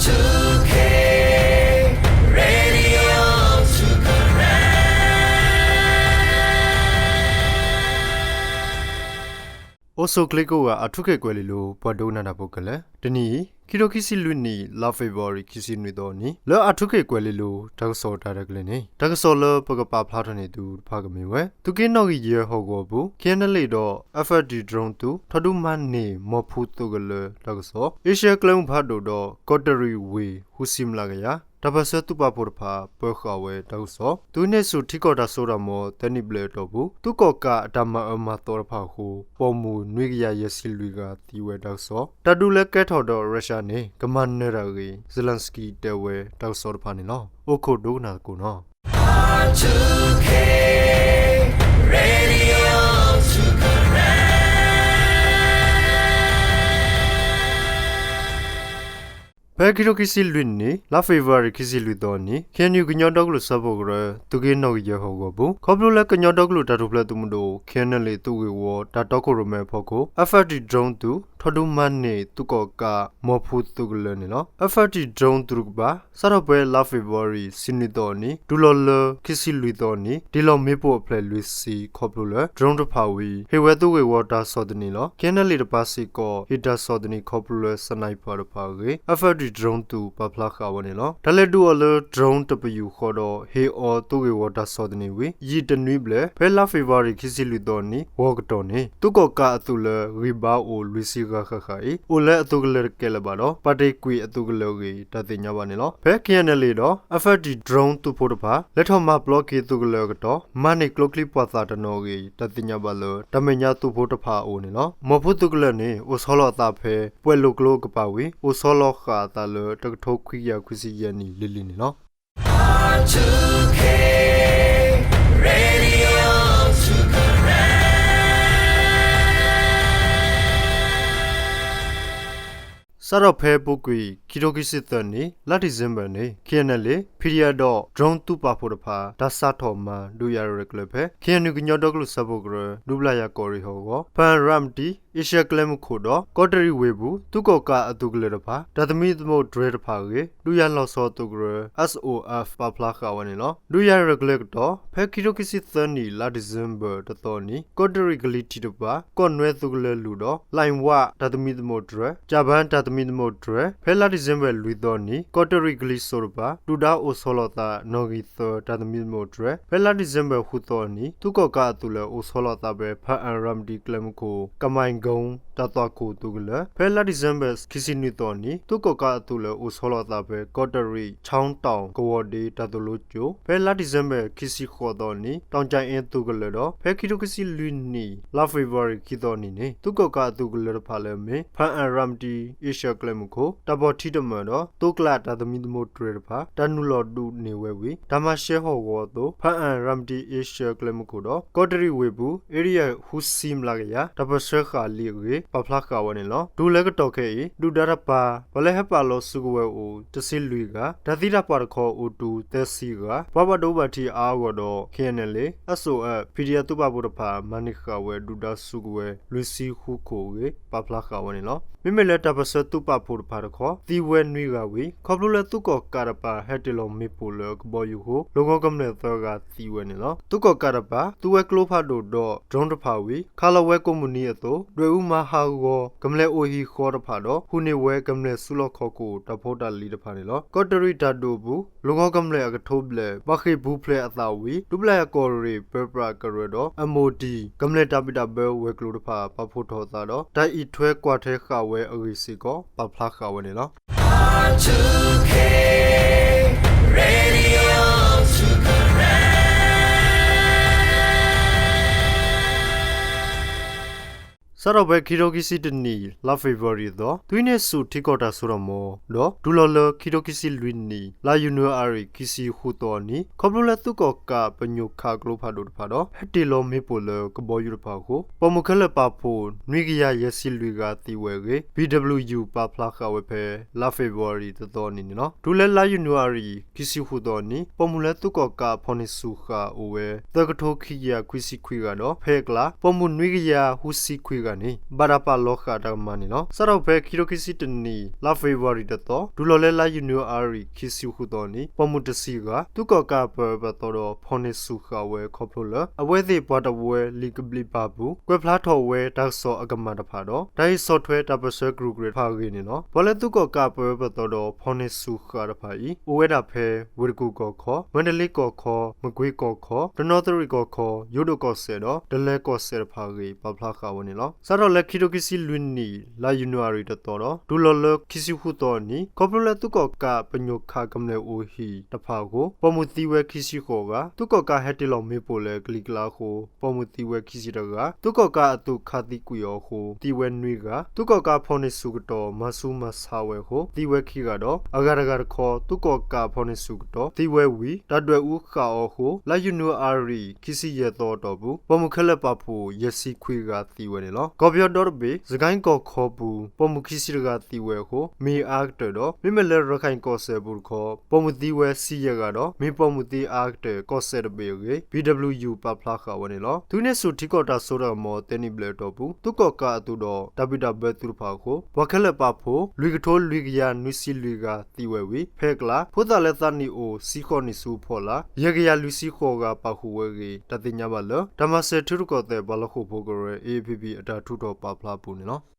two K Radio two Karen. အိၣ်ဆူၣ်ချ့ကိးဂၤ အၣ်ထူခ့ၣ်ကွဲၤလ့လိၤ ပှၤဒိကနၣ်တၢ်ဖိခဲလၢာ်, တနံၤအံၤ ခံထိခံဆံလွံၢ်နံၣ် လါဖ့ၤဘြူၤအါရံၤ ခံဆံနွံသီအနံၤ လၢအၣ်ထူခ့ၣ်ကွဲၤလ့လိၤ တၢ်ကစီၣ်တၢ်ရဲၣ်တၢ်ကျဲၤန့ၣ် တၢ်ကစီၣ်လၢပကပာ်ဖျါထီၣ်န့ၢ်သုတဖၣ်ကမ့ၢ်ဝဲ သုးက့နီၣ်ဂံၢ်ယဲၢ်ဟီၣ်ကဝီၤပူၤ ခ့ၣ်အဲၣ်ၣ်အဲၣ်လ့ဒီး F F D drone သုး ထီၣ်ဒုးမၤန့ၢ် မီၢ်ဖူးသုးကလၢၤတၢ်ကစီၣ်, အ့ရှၢၣ်ကျဲမုၢ်ဖးဒိၣ်ဒီး ကီးတရံးဝ့ၢ် ဃုဆံမျးကယၤ တၢ်ပၢၢ်ဆၢသုးပာ်ဖှိၣ်တဖၣ် ပၢဃာ်ဝဲတၢ်ကစီၣ်, သုးဟံးန့ၢ်ဆူၣ်ထံကီၢ်တၢ်စိတၢ်ကမီၤ သၢနံၣ်ဘျဲၣ်အတီၢ်ပူၤ သုးကီၣ်ကးအတၢ်မၤအၢမၤသီတဖၣ်အဃိ ပိာ်မုၣ်နွံကယၤယဲၢ်ဆံလွံၢ်ဂၤသံဝဲတၢ်ကစီၣ်, တၢ်ဒုးလၢကဲထီၣ်ဒီး Russia န့ၣ် ကမၤနၢၤတၢ်အဂ့ၢ် Zelenskyy တဲဝဲတၢ်ကစီၣ်တဖၣ်န့ၣ်လီၤ. အိၣ်ခိးဒိကနၣ်သကိးနီၣ်. ဖဲခံထိခံဆံလွံၢ်နံၣ် လါဖ့ၤဘြူၤအါရံၤ ခံဆံလွံၢ်သီအနံၤ ခ့ၣ်အဲၣ်ယူၣ်ကညီဒီကလုာ်စၢဖှိၣ်ကရၢ သုးက့နီၣ်ဂံၢ်ယဲၢ်ဟီၣ်ကဝီၤပူၤ ခီဖျိလၢကညီဒီကလုာ်တၢ်ထူၣ်ဖျဲးသုးမုၢ်ဒိၣ် ခ့ၣ်အဲၣ်အဲၣ်လ့ သုးဂ့ၢ်ဝီ တၢ်တီခိၣ်ရိၣ်မဲအဖီခိၣ် F F D drone သုး ထီၣ်ဒုးမၤန့ၢ် သုးကီၣ်ကး မီၢ်ဖူးသုးကလၢၤန့ၣ်လီၤ. F F D drone သုးတကပၤ စးထီၣ်ဖဲလါဖ့ၤဘြူၤအါရံၤ ဆံနွံသီအနံၤ တုၤလီၤလၢ ခံဆံလွံၢ်သီအနံၤ တ့ၢ်လီၤမ့ၣ်ပိၢ်အဖျၢၣ်လွံၢ်ဆံခီဖျိလၢ drone တဖၣ်ဝံၤ ဟ့ၣ်ဝဲသုးဂ့ၢ်ဝီတၢ်ဆီၣ်သနံးလီၤ. ခ့ၣ်အဲၣ်အဲၣ်လ့တပၤစ့ၢ်ကီး ဟ့ၣ်တၢ်ဆီၣ်သနံးခီဖျိလၢ sniper တဖၣ်အဂ့ၢ် F F D drone သုးပာ်ဖျါဃာ်ဝဲန့ၣ်လီၤ. တၢ်လဲၤဒုးအီၤလၢ drone တပယူာ်ဃီဒီး ဟ့ၣ်အီၤသုးဂ့ၢ်ဝီတၢ်ဆီၣ်သနံးဝံၤ ယံာ်တနွံဘျဲၣ် ဖဲလါဖ့ၤဘြူၤအါရံၤ ခံဆံလွံၢ်သီအနံၤ ဂီၤကတီၢ်န့ၣ် သုးကီၣ်ကးအသုးလၢဂံၢ်ဘါအိၣ်လွံၢ်ဆံဂၤဃၣ်ဃၣ်အံၤ အိၣ်လၢအသုးကလၢၤတကဲလၢၤဘၣ်ဒီး ပာ်တ့ၢ်ကွံာ်အသုးကလၢၤအဂ့ၢ် တၢ်သ့ၣ်ညါဘၣ်န့ၣ်လီၤ. ဖဲ ခ့ၣ်အဲၣ်အဲၣ်လ့ဒီး F F D drone သုးဖိတဖၣ် လဲၤထီၣ်မၤပျီက့ၤသုးကလၢၤအကတီၢ် မၤန့ၢ်ကျိချံပှာ်သၣ်တနီၤအဂ့ၢ် တၢ်သ့ၣ်ညါဘၣ်လၢ တၢ်မဲာ်ညါသုးဖိတဖၣ်အအိၣ်န့ၣ်လီၤ. မီၢ်ဖူးသုးကလၢၤန့ၣ် အိၣ်ဆီလီၤအသးဖဲ ပှဲၤလိာ်ကျိအကပၤဝံၤ အိၣ်ဆီလီၤဃာ်အသးလၢ တကထိခွံကယၤခွံဆံယဲၢ်နံၣ်လံၤလံၤန့ၣ်လီၤ. စးထီၣ်ဖဲပူၤကွံာ် ခံထိခံဆံသၢနံၣ် လါဒံၣ်စ့ဘၢၣ်န့ၣ် ခ့ၣ်အဲၣ်အဲၣ်လ့ P D F ဒီး drone သုးပာ်ဖှိၣ်တဖၣ် တၢ်စးထီၣ်မၤဒုးယၤရဲၣ်ကျဲၤဖဲ ခ့ၣ်အဲၣ်ယူၣ်ကညီဒီကလုာ်စၢဖှိၣ်ကရၢ ဒူပျၢ်ယၤကီၢ်ရ့ၣ်ဟီၣ်ကဝီၤ ဖၣ်အၣ်ရၤမတံ အ့ရှၢၣ်ကျဲမုၢ်ခိၣ်ဒီး ကီးတရံးဝ့ၢ်ပူၤ သုးကီၣ်ကးအသုးကလၢၤတဖၣ် တၢ်သမံသမိးတြဲၤတဖၣ်အဂ့ၢ် ဒုးယၤလီၤဆီသုးကရၢ S O F ပာ်ဖျါဃာ်ဝဲန့ၣ်လီၤ. ဒုးယၤရဲၣ်ကျဲၤကတီၢ် ဖဲခံထိခံဆံသၢနံၣ် လါဒံၣ်စ့ဘၢၣ်တသီအနံၤ ကီးတရံးကလံၤထံးတပၤ ကီၢ်နွဲသုးကလၢၤလုၢ်ဒီး လၣ်ဝး တၢ်သမံသမိးတြဲၤ, ကၠၣ်ဘၣ်တၢ်သမံသမိးတြဲၤ, ဖဲလါဒံၣ်စ့ဘၢၣ်လွံၢ်သီအနံၤ ကီးတရံးကလံၤစိးတပၤ ဒုၣ်ဒါအိၣ်ဆီလီၤသး နီၣ်ဂံၢ်သၢ တၢ်သမံသမိးတြဲၤ, ဖဲလါဒံၣ်စ့ဘၢၣ်ဃုသီအနံၤ သုးကီၣ်ကးအသုးလၢအိၣ်ဆီလီၤသးဖဲ ဖၣ်အၣ်ရၤမတံကျဲမုၢ်ခိၣ် ကမၤကီ တၢ်သွၣ်ခိၣ်သုးကလၢၤ, ဖဲလါဒံၣ်စ့ဘၢၣ်ခံဆံနွံသီအနံၤ သုးကီၣ်ကးအသုးလၢအိၣ်ဆီလီၤသးဖဲ ကီးတရံး ခၠီတီၣ် ကဝီၤဒ့ တၢ်သိၣ်လိကၠိၤ, ဖဲလါဒံၣ်စ့ဘၢၣ်ခံဆံဃိးသီအနံၤ တီၣ်ကၠၣ်အ့သုးကလၢၤဒီး ဖဲခံထိခံဆံလွံၢ်နံၣ် လါဖ့ၤဘြူၤအါရံၤခံသီအနံၤန့ၣ် သုးကီၣ်ကးအသုးကလၢၤတဖၣ်လၢအမ့ၢ် ဖၣ်အၣ်ရၤမတံ အ့ရှၢၣ်ကျဲမုၢ်ခိၣ် တၢ်ဘီၣ်ထံတမၢၢ်ဒီး သိကျးတၢ်သမံသမိးတြဲၤတဖၣ် တၢ်နုာ်လီၤဒုးန့ၢ်ဝဲဝံၤ တၢ်မၤရှဲဟီၣ်ကဝီၤအသိး ဖၣ်အၣ်ရၤမတံ အ့ရှၢၣ်ကျဲမုၢ်ခိၣ်ဒီး ကီးတရံးဝ့ၢ်ပူၤ area ဃုဆံမျးကယၤ တၢ်ပၢၢ်ဆၢဃာ်လံအဂ့ၢ် ပာ်ဖျါဃာ်ဝဲန့ၣ်လီၤ. တုၤလၢကတီၢ်ခဲအံၤ ဒုၣ်ဒါတပၤ ပှၤလၢဟဲပာ်လီၤစုကဝဲၤအိၣ် တဆံလွံၢ်ဂၤ, တၢ်သံတၢ်ပှၢ်တခီအိၣ်တုၤသၢဆံဂၤ, ပှၤဘၣ်ဒိဘၣ်ထံးအါအါဂီၢ်ဒီး ခ့ၣ်အဲၣ်အဲၣ်လ့, အ့ၣ်စအိၣ်အၣ်, ဖံးဒံးအသုးပာ်ဖှိၣ်တဖၣ် မၤန့ၢ်ဃာ်ဝဲဒုၣ်ဒါစုကဝဲၤ လွံၢ်ဆံဃုခိၣ်အဂ့ၢ် ပာ်ဖျါဃာ်ဝဲန့ၣ်လီၤ. မ့မ့ၢ်လၢတၢ်ပၢၢ်ဆၢသုးပာ်ဖှိၣ်တဖၣ်တခီ သံဝဲနွံဂၤဝံၤ ခီဖျိလၢသုးကီၣ်ကးတပၤ ဟဲတ့ၢ်လီၤမ့ၣ်ပိၢ်လၢကဘီယူၤအဃိ လီၢ်ကဝီၤကမျၢၢ်သၢဂၤသံဝဲန့ၣ်လီၤ. သုးကီၣ်ကးတပၤ သူဝဲကျိဖးဒိၣ်ဒီး drone တဖၣ်ဝံၤ ခးလီၤဝဲကိးမုၢ်နံၤအသိး ဒွဲၣ်အူမၤဟးဂီၤ ကမျၢၢ်အိၣ်ဟံၣ်ဃီတဖၣ်ဒီး ဟူးန့ၢ်ဝဲကမျၢၢ်ဆူၣ်လီၢ်ခီၣ်ခိၣ်တၢ်ဖိတၢ်လံၤတဖၣ်န့ၣ်လီၤ. ကီးတရံးတၢ်ဒုးအပူၤ လီၢ်ကဝီၤကမျၢၢ်အကထိဘျဲၣ် ဘၣ်ဃ့ၢ်ပူၤဖျဲးအသးဝံၤ ဒူပျၢ်ယၤကီၢ်ရ့ၣ်ပၢပြးကရၢဒီး အမိၢ်တံၢ် ကမျၢၢ်တၢ်ဘံၣ်တၢ်ဘၢဝဲၤကျိၤတဖၣ် ပာ်ဖှိၣ်ထီၣ်အသးဒီး တၢ်အံးထွဲကွၢ်ထွဲဃာ်ဝဲအဂ့ၢ်စ့ၢ်ကီး ပာ်ဖျါဃာ်ဝဲန့ၣ်လီၤ. စးထီၣ်ဖဲခံထိခံဆံတနံၣ် လါဖ့ၤဘြူၤအါရံၤအသီ သုးဟံးန့ၢ်ဆူၣ်ထံကီၢ်တၢ်စိတၢ်ကမီၤ ဒီးတုၤလီၤလၢခံထိခံဆံလွံၢ်နံၣ် လါယနူၤအါရံၤ ခံဆံဃုသီအနံၤ ခီဖျိလၢသုးကီၣ်ကးပညိၣ်ခးကျိဖးဒိၣ်တဖၣ်ဒီး ဟဲတ့ၢ်လီၤမ့ၣ်ပိၢ်လၢကဘီယူၤတဖၣ်အဃိ ပိာ်မုၣ်ခဲလၢာ်ပာ်ဖှိၣ် နွံကယၤယဲၢ်ဆံလွံၢ်ဂၤသံဝဲအဂ့ၢ် B W U ပာ်ဖျါဃာ်ဝဲဖဲ လါဖ့ၤဘြူၤအါရံၤတသီအနံၤန့ၣ်လီၤ. တုၤလၢလါယနူၤအါရံၤ ခံဆံဃုသီအနံၤ ပိာ်မုၣ်လၢသုးကီၣ်ကးဖီၣ်န့ၢ်ဆူၣ်ဃာ်အိၣ်ဝဲ သၢကထိခံကယၤခွံဆံခွံဂၤဒီး ဖဲအကျါ ပိာ်မုၣ်နွံကယၤဃုဆံခွံဂၤ တၢ်ဒုးကဲထီၣ်ဒီးရၢၡါန့ၣ် ဘၣ်တၢ်ပာ်လီၤဃာ်တၢ်ကမၣ်န့ၣ်လီၤ. စးထီၣ်ဖဲခံထိခံဆံတနံၣ် လါဖ့ၤဘြူၤအါရံၤတသီ တုၤလီၤလၢလါယနူၤအါရံၤ ခံဆံဃုသီန့ၣ် ပိာ်မုၣ်တဆံဂၤ သုးကီၣ်ကးအပၢပသီဒီး ဖီၣ်န့ၢ်ဆူၣ်ဃာ်ဝဲခီဖျိလၢ အဝဲသ့ၣ်ပှၤတဝၢလံာ်ကဘျံးပၤပူၤ ကွဲးဖျါထီၣ်ဝဲတၢ်ကစီၣ်အကမၣ်တဖၣ်ဒီး တၢ်ဟ့ၣ်ဆီၣ်ထွဲတၢ်ပၢၢ်ဆၢကရူၢ်ကရၢတဖၣ်အဂ့ၢ်န့ၣ်လီၤ. ပှၤလၢသုးကီၣ်ကးအပၢပသီဒီး ဖီၣ်န့ၢ်ဆူၣ်ဃာ်တဖၣ်အံၤ အိၣ်ဝဲဒၣ်ဖဲ ဝ့ၢ်တကူၣ်ကီၢ်ခီ, မၣ်တလ့ကီၢ်ခီ, မကွ့ကီၢ်ခီ, တနီသရံၣ်ကီၢ်ခီ, ယိၤဒိၣ်ကီၢ်စဲၣ်ဒီး တလဲၤကီၢ်စဲၣ်တဖၣ်အဂ့ၢ် ပာ်ဖျါဃာ်ဝဲန့ၣ်လီၤ. စးထီၣ်လၢခံထိခံဆံလွံၢ်နံၣ် လါယနူၤအါရံၤတသီဒီး တုၤလီၤလၢခံဆံဃုသီအနံၤ ခီဖျိလၢသုးကီၣ်ကးပညိၣ်ခးကမျၢၢ်အိၣ်ဟံၣ်တဖၣ်အဃိ ပိာ်မုၣ်သံဝဲခံဆံဃိးဂၤ, သုးကီၣ်ကးဟဲတ့ၢ်လီၤမ့ၣ်ပိၢ်လၢကလံၤကျါအဃိ ပိာ်မုၣ်သံဝဲခံဆံတဂၤ, သုးကီၣ်ကးအသုးခးသံကွံာ်အီၤအဃိ သံဝဲနွံဂၤ, သုးကီၣ်ကးဖီၣ်န့ၢ်ဆူၣ်ကတီၢ် မၤဆူၣ်မၤဆါဝဲအဃိ သံဝဲခံဂၤဒီး အဂၤတဂၤတခီ သုးကီၣ်ကးဖီၣ်န့ၢ်ဆူၣ်ကတီၢ် သံဝဲဝံၤ တၢ်ဒွဲၣ်အူဃာ်အီၤအဃိ လါယနူၤအါရံၤ ခံဆံယဲၢ်သီအတီၢ်ပူၤ ပိာ်မုၣ်ခဲလၢာ်ပာ်ဖှိၣ်ယဲၢ်ဆံခွံဂၤသံဝဲန့ၣ်လီၤ. ကီၢ်ပယီၤဒီတဘ့ၣ် စကဲၣ်ကီၢ်ခီပူၤ ပိာ်မုၣ်ခံဆံတဂၤသံဝဲအဃိ မ့ၢ်အါကတၢၢ်ဒီး မ့မ့ၢ်လၢရခၢၣ်ကီၢ်စဲၣ်ပူၤတခီ ပိာ်မုၣ်သံဝဲဆံယဲၢ်ဂၤဒီး မ့ၢ်ပိာ်မုၣ်သံအါကတၢၢ်ကီၢ်စဲၣ်တဘ့ၣ်အဂ့ၢ် ဘံၣ်ဒဘျုးယူၣ် ပာ်ဖျါဃာ်ဝဲန့ၣ်လီၤ. သုးဟံးန့ၢ်ဆူၣ်ထံကီၢ်တၢ်စိတၢ်ကမီၤသၢနံၣ်ဘျဲၣ်အတီၢ်ပူၤ သုးကီၣ်ကးအသုးဒီး တၢ်ဘံၣ်တၢ်ဘၢသုးတဖၣ်အဃိ ပှၤခဲလၢာ်ပာ်ဖှိၣ် လွံၢ်ကထိလွံၢ်ကယၤနွံဆံလွံၢ်ဂၤသံဝဲဝံၤ ဖဲအကျါ ဖိသၣ်လၢသးနံၣ်အိၣ် ဆံဃိးနံၣ်ဆူအဖီလာ် ယဲၢ်ကယၤလွံၢ်ဆံဃိးဂၤပာ်ဃုာ်ဝဲအဂ့ၢ် တၢ်သ့ၣ်ညါဘၣ်လၢ တၢ်မၤစၢၤထံရူၢ်ကီၢ်သဲးပှၤလီၢ်ဃိာ်ဖိကရၢ AAPP အတၢ်ထုးထီၣ်ပာ်ဖျါအပူၤန့ၣ်လီၤ.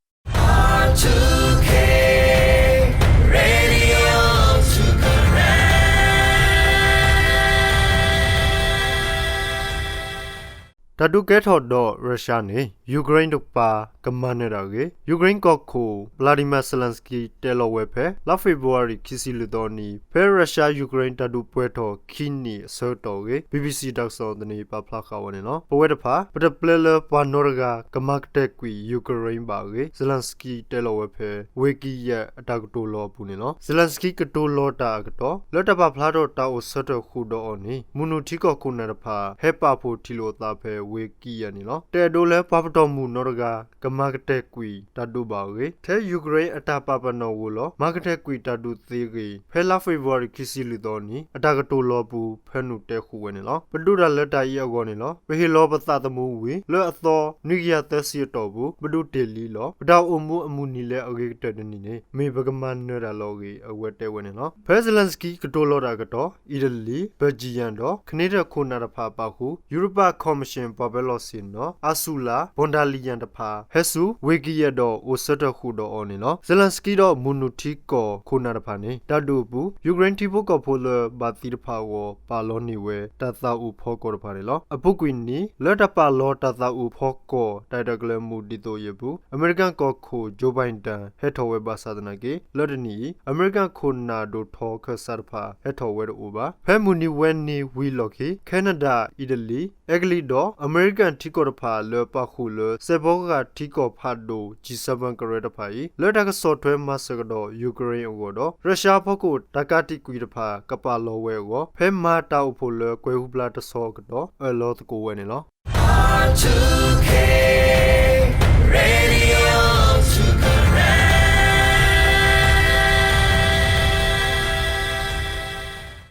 တၢ်ဒုးကဲထီၣ်ဒီးရၢၡါန့ၣ် ယူၤကရ့ၣ်တကပၤ ကမၤနၢၤတၢ်အဂ့ၢ် ယူၤကရ့ၣ်ကီၢ်ခိၣ် Volodymyr Zelenskyy တဲလီၤဝဲဖဲ လါဖ့ၤဘြူၤအါရံၤ ခံဆံလွံၢ်သီအနံၤ ဖဲရၢၡါ ယူၤကရ့ၣ် တၢ်ဒုးပှဲၤထီၣ်ခံနံၣ်အဆၢကတီၢ်အဂ့ၢ် BBC တၢ်ကစီၣ်သန့ ပာ်ဖျါဃာ်ဝဲန့ၣ်လီၤ. ပဝဲတဖၣ် ပတပျဲလၢပှၤနီတဂၤ ကမၤကတၢၢ်ကွံာ် ယူၤကရ့ၣ်ဘၣ်အဂ့ၢ် Zelenskyy တဲလီၤဝဲဖဲ ဝ့ၢ်ကံယဲၢ် အတၢ်ကတိၤလီၤအပူၤန့ၣ်လီၤ. Zelenskyy ကတိၤလီၤတၢ်အကတီၢ် လၢတၢ်ပာ်ဖျါထီၣ်တၢ်အိၣ်ဆၢထၢၣ်ဃုာ်ဒီးအီၤန့ၣ် မုၢ်နုာ်ထံကီၢ်ခိၣ်နၢ်တဖၣ် ဟဲပာ်ဖှိၣ်ထံၣ်လိာ်အသးဖဲဝ့ၢ်ကံယဲၢ်န့ၣ်လီၤ. တအဲၣ်ဒိးလၢပှၤပတီၢ်မုၢ်နီတဂၤ ကမၤကတၢၢ်ကွံာ်တၢ်ဒုးဘၣ်အဂ့ၢ် ထဲယူၤကရ့ၣ်အတၢ်ပာ်ပနီၣ်ဝဲလီၤ မၤကတၢၢ်ကွံာ်တၢ်ဒုးသ့အဂ့ၢ် ဖဲလါဖ့ၤဘြူၤအါရံၤ ခံဆံလွံၢ်သီအနံၤ အတၢ်ကတိၤလီၤအပူၤ ဖၢနုာ်တဲဃုာ်ဝဲန့ၣ်လီၤ. ပဒုးတၢ်လၢတၢ်အံၤအဂီၢ်န့ၣ်လီၤ. ပဟ့ၣ်လီၤပသးသမူဝံၤ လၢအသီ နွံကယၤသၢဆံအတီၢ်ပူၤ ပဒုးတ့ၢ်လံလီၤ. ပတၢ်အိၣ်မူအမုၢ်နံၤလၢအဂ့ၤကတၢၢ်တနံၤန့ၣ် မ့ၢ်ပကမၤနၢၤတၢ်လီၤအဂ့ၢ် အဝဲတဲဝဲန့ၣ်လီၤ. ဖဲ Zelenskyy ကတိၤလီၤတၢ်အကတီၢ် အံၣ်တလံၣ်, ဘဲၣ်ကံယၣ်ဒီး ခန့ထၢၣ်ခိၣ်နၢ်တဖၣ်ပာ်ဃုာ် ယူရပၤခီၣ်မံၣ်ၡၢၣ် ပှၤပၢၤလီၢ်ဆ့ၣ်နီၤ Ursula von der Leyen တဖၣ် ဟဲဆူဝ့ၢ်ကံယဲၢ်ဒီး အိၣ်ဆၢထၢၣ်ဃုာ်ဒီးအီၤန့ၣ်လီၤ. Zelenskyy ဒီးမုၢ်နုာ်ထံကီၢ်ခိၣ်နၢ်တဖၣ်န့ၣ် တၢ်ဒုးအပူၤ ယူၤကရ့ၣ်ထံဖိကီၢ်ဖိလၢဘၣ်သံတဖၣ်အဂီၢ် ပာ်လီၤန့ၢ်ဝဲတၢ်သးအုးဖီကီၢ်တဖၣ်န့ၣ်လီၤ. အပူၤကွံာ်နံၤ လၢတၢ်ပာ်လီၤတၢ်သးအုးဖီကီၢ် တၢ်အဲၣ်တၢ်ကျဲၤမုၢ်ဒ်သိးအံၤအပူၤ အမဲရကၤကီၢ်ခိၣ် Joe Biden ဟဲထီၣ်ဝဲဘၣ်ဆၣ်သနာ်က့ လၢတနံၤအံၤ အမဲရကၤခိၣ်နၢ်ဒိၣ်ထီခၢၣ်စးတဖၣ် ဟဲထီၣ်ဝဲတအိၣ်ဘၣ်. ဖဲမုၢ်နံၤဝဲန့ၣ်ဝံၤအလီၢ်ခံ Canada, အံၣ်တလံၣ်, အဲကလံးဒီး အမဲရကၤထံကီၢ်တဖၣ် လၢပာ်ဃုာ်လၢ စဲးဖီကဟၣ်ထံကီၢ်ဖးဒိၣ် G seven ကရၢတဖၣ်အံၤ လၢတၢ်ကဆီၣ်ထွဲမၤစၢၤကဒီးယူၤကရ့ၣ်အဂီၢ်ဒီး ရၢၡါအဖီခိၣ် တၢ်ကးတံာ်ကွံာ်တဖၣ် ကပာ်လီၤဝဲအဂီၢ် ဖဲမၤတၢ်အိၣ်ဖှိၣ်လၢကွဲၤဟူဘျါတဆီအကတီၢ် အၢၣ်လီၤသကိးဝဲန့ၣ်လီၤ.